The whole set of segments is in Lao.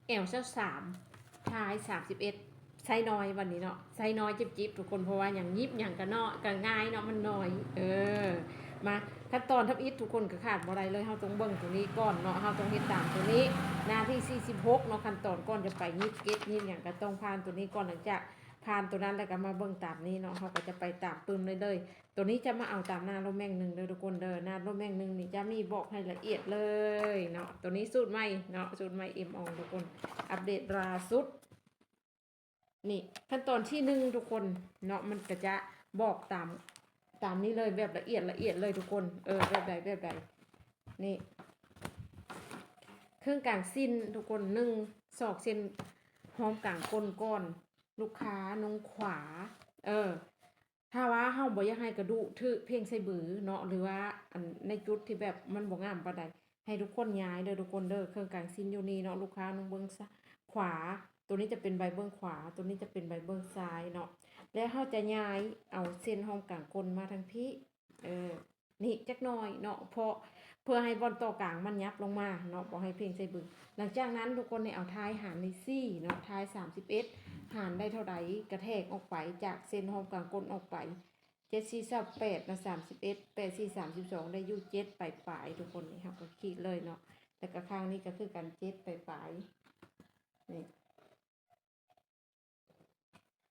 ແອວຊາວສາມ ທ້າຍສາມສິບເອັດ ໄຊນ້ອຍບັດນີ້ເນາະ ໄຊນ້ອຍຈິບໆ ທຸກຄົນ ເພາະວ່າຫຍັງ ຫຍິບຫຍັງກະເນາະ ກະງ່າຍເນາະ ມັນນ້ອຍ. ເອີ ມາ ຂັ້ນຕອນທຳອິດທຸກຄົນກະຂາດບໍ່ໄດ້ເລີຍ ເຮົາຕ້ອງເບິ່ງໂຕນີ້ກ່ອນເນາະ ເຮົາຕ້ອງເຮັດຕາມໂຕນີ້ ໜ້າທີ່ສີ່ສິບຫົກເນາະ ຂັ້ນຕອນກ່ອນຈະໄປຫຍິບເກັດຫຍິບຫຍັງກະຕ້ອງຜ່ານໂຕນີ້ກ່ອນ ຫຼັງຈາກຜ່ານໂຕນັ້ນແລ້ວກະມາເບິ່ງຕາມນີ້ເນາະ ເຮົາກະຈະໄປຕາມປຶ້ມເລີຍໆ. ໂຕນີ້ຈະມາເອົາຕາມໜ້າໂລແມງໜຶ່ງເດີທຸກຄົນເດີ ໜ້າໂລແມງໜຶ່ງນີ້ຈະມີບອກໃຫ້ລະອຽດເລີຍເນາະ. ໂຕນີ້ສູດໃໝ່ເນາະ ສູດໃໝ່ເອັມອອງທຸກຄົນ ອັບເດດລ່າສຸດ. ນີ້ຂັ້ນຕອນທີໜຶ່ງທຸກຄົນເນາະ ມັນກະຈະບອກຕາມ ຕາມນີ້ເລີຍ ແບບລະອຽດ ລະອຽດເລີຍທຸກຄົນ ເອີ ແບບໃດ ແບບໃດ. ນີ້ ເຄິ່ງກາງສິ້ນທຸກຄົນ ໜຶ່ງ ຊອກເສັ້ນຫ້ອມກາງກົ້ນກ່ອນ ລູກຄ້ານຸ່ງຂວາ ເອີ ຖ້າວ່າເຮົາບໍ່ຢາກໃຫ້ກະດູກຖືກເພງໃສ່ບືເນາະ ຫຼືວ່າອັນໃນຈຸດທີ່ແບບມັນບໍ່ງາມປານໃດ ໃຫ້ທຸກຄົນຍ້າຍເດີທຸກຄົນເດີ. ເຄິ່ງກາງສິ້ນຢູ່ນີ້ເນາະ ລູກຄ້ານຸ່ງເບື້ອງຊ້າ ຂວາ ໂຕນີ້ຈະເປັນໃບເບື້ອງຂວາ ໂຕນີ້ຈະເປັນໃບເບື້ອງຊ້າຍເນາະ ແລ້ວເຮົາຈະຍ້າຍເອົາເສັ້ນຫ້ອມກາງກົ້ນມາທາງພີ້ ເອີ ນີ້ຈັກໜ້ອຍເນາະ ເພາະ ເພື່ອໃຫ້ບ່ອນຕໍ່ກາງມັນຫຍັບລົງມາເນາະ ບໍ່ໃຫ້ເພງໃສ່ບື. ຫຼັງຈາກນັ້ນທຸກຄົນໃຫ້ເອົາທ້າຍຫານໃນສີ່ເນາະ ທ້າຍສາມສິບເອັດ ຫານໄດ້ເທົ່າໃດກະແທກອອກໄປຈາກເສັ້ນຫ້ອມກາງກົ້ນອອກໄປ ເຈັດສີ່ຊາວແປດນະ ສາມສິບເອັດ ແປດສີ່ສາມສິບສອງ ໄດ້ຢູ່ເຈັດປາຍໆ ທຸກຄົນ ນີ້ເຮົາກະຂີດເລີຍເນາະ ແລ້ວກະຂ້າງນີ້ກະຄືກັນ ເຈັດປາຍໆ ນີ້.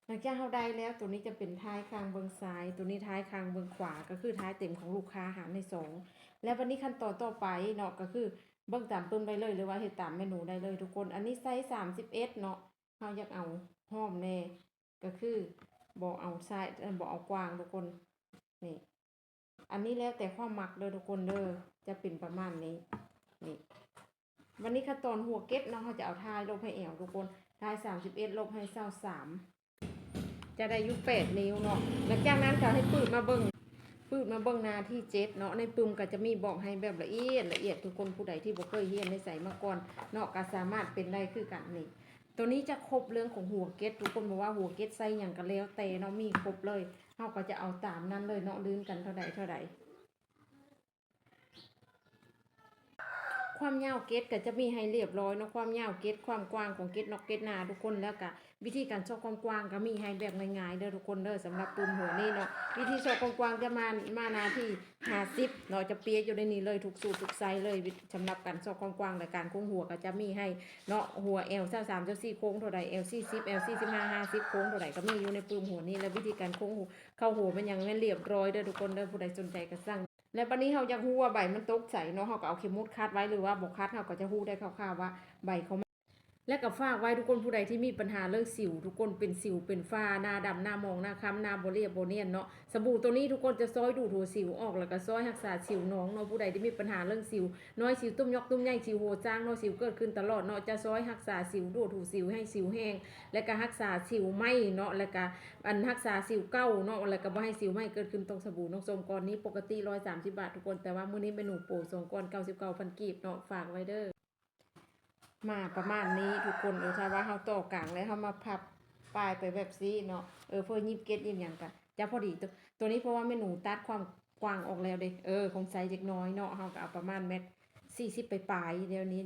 ຫຼັງຈາກເຮົາໄດ້ແລ້ວ ໂຕນີ້ຈະເປັນທ້າຍຂ້າງເບື້ອງຊ້າຍ ໂຕນີ້ທ້າຍຂ້າງເບື້ອງຂວາ ກະຄືທ້າຍເຕັມຂອງລູກຄ້າຫານໃຫ້ສອງ ແລ້ວບັດນີ້ຂັ້ນຕອນຕໍ່ໄປເນາະ ກະຄືເບິ່ງຕາມປຶ້ມໄດ້ເລີຍ ຫຼືວ່າເຮັດຕາມແມ່ໜູໄດ້ເລີຍທຸກຄົນ. ອັນນີ້ໄຊສາມສິບເອັດເນາະ ເຮົາຢາກເອົາຫ້ອມແດ່ ກະຄືບໍ່ເອົາຊ້າຍ ບໍ່ເອົາກວ້າງທຸກຄົນ ນີ້ ອັນນີ້ແລ້ວແຕ່ຄວາມມັກເດີທຸກຄົນເດີ ຈະເປັນປະມານນີ້ ນີ້. ບັດນີ້ຂັ້ນຕອນຫົວເກັດເນາະ ເຮົາຈະເອົາທ້າຍລົບໃຫ້ແອວທຸກຄົນ ທ້າຍສາມສິບເອັດລົບໃຫ້ຊາວສາມ ຈະໄດ້ຢູ່ແປດນິ້ວເນາະ. ຫຼັງຈາກນັ້ນກະໃຫ້ປືດມາເບິ່ງ ປືດມາເບິ່ງໜ້າທີເຈັດເນາະ ໃນປຶ້ມກະຈະມີບອກໃຫ້ແບບລະອຽດ ລະອຽດ ທຸກຄົນ ຜູ້ໃດທີ່ບໍ່ເຄີຍຮຽນໃນໃສມາກ່ອນເນາະ ກະສາມາດເປັນໄດ້ຄືກັນນີ້. ໂຕນີ້ຈະຄົບເລື່ອງຂອງຫົວເກັດ ທຸກຄົນ ບໍ່ວ່າຫົວເກັດໄຊຫຍັງກະແລ້ວແຕ່ເນາະ ມີຄົບເລີຍ ເຮົາກະຈະເອົາຕາມນັ້ນເລີຍເນາະ ລື່ນກັນເທົ່າໃດເທົ່າໃດ. ຄວາມຍາວເກັດກະຈະມີໃຫ້ລຽບຮ້ອຍເນາະ ຄວາມຍາວເກັດ ຄວາມກວ້າງຂອງເກັດນອກເກັດໜ້າທຸກຄົນ ແລ້ວກະວິທີການຊອກຄວາມກວ້າງກະມີໃຫ້ແບບງ່າຍໆເດີທຸກຄົນເດີ. ສຳລັບປຶ້ມຫົວນີ້ເນາະ ວິທີຊອກຄວາມກວ້າງຈະມາ ມາໜ້າທີຫ້າສິບເນາະ ຈະເປຍຢູ່ໃນນີ້ເລີຍ ທຸກສູດທຸກໄຊເລີຍ. ສຳລັບການຊອກຄວາມກວ້າງ ແລະ ການໂຄ້ງຫົວກະຈະມີໃຫ້ເນາະ ຫົວແອວຊາວສາມ ຊາວສີ່ໂຄ້ງເທົ່າໃດ ແອວສີ່ສິບ ແອວສີ່ສິບຫ້າ ຫ້າສິບໂຄ້ງເທົ່າໃດກະມີຢູ່ໃນປຶ້ມຫົວນີ້ ແລະ ວິທີການໂຄ້ງຫົວ ເຂົ້າຫົວແມ່ນຫຍັງແມ່ນລຽບຮ້ອຍເດີທຸກຄົນເດີ ຜູ້ໃດສົນໃຈກະສັ່ງ. ແລ້ວບັດນີ້ເຮົາຢາກຮູ້ວ່າໃບມັນຕົກໃສເນາະ ເຮົາກະເອົາເຂັມໝຸດຂັດໄວ້ ຫຼືວ່າບໍ່ຂັດເຮົາກະຈະຮູ້ໄດ້ຄ່າວໆວ່າໃບເຂົາ ແລະກະຝາກໄວ້ທຸກຄົນ ຜູ້ໃດທີ່ມີປັນຫາເລື່ອງສິວ ທຸກຄົນ ເປັນສິວເປັນຝ້າ ໜ້າດຳ ໜ້າໝອງ ໜ້າຄ້ຳ ໜ້າບໍ່ລຽບບໍ່ນຽນເນາະ ສະບູໂຕນີ້ທຸກຄົນຈະຊ່ອຍດູດຫົວສິວອອກ ແລ້ວກະຊ່ອຍຮັກສາສິວໜອງເນາະ. ຜູ້ໃດທີ່ມີປັນຫາເລື່ອງສິວ ນ້ອຍ ສິວຕຸ່ມຍອກຕຸ່ມໃຫຍ່ ສິວໂຫຈາງເນາະ ສິວເກີດຂຶ້ນຕະຫຼອດເນາະ ຈະຊ່ອຍຮັກສາສິວ ດູດຫົວສິວໃຫ້ສິວແຫ້ງ ແລະກະຮັກສາສິວໃໝ່ເນາະ ແລະກະອັນຮັກສາສິວເກົ່າເນາະ ແລະກະບໍ່ໃຫ້ສິວໃໝ່ເກີດຂຶ້ນ. ຕົກສະບູນ້ອງສົ້ມ ກ້ອນນີ້ປົກກະຕິຮ້ອຍສາມສິບບາດທຸກຄົນ ແຕ່ວ່າມື້ນີ້ແມ່ໜູໂປສອງກ້ອນເກົ້າສິບເກົ້າພັນກີບເນາະ ຝາກໄວ້ເດີ. ມາປະມານນີ້ທຸກຄົນ ເອີ ຖ້າວ່າເຮົາຕໍ່ກາງແລ້ວເຮົາມາພັບປ້າຍໄປແບບຊີ້ເນາະ ເອີ ເພື່ອຫຍິບເກັດຫຍິບຫຍັງກະຈະພໍດີ. ໂຕ ໂຕນີ້ເພາະວ່າແມ່ໜູຕັດຄວາມກວ້າງອອກແລ້ວເດ້ ເອີ ຄົງໃສ່ເລັກນ້ອຍເນາະ ເຮົາກະເອົາປະມານແມັດສີ່ສິບປາຍໆ ດຽວນີ້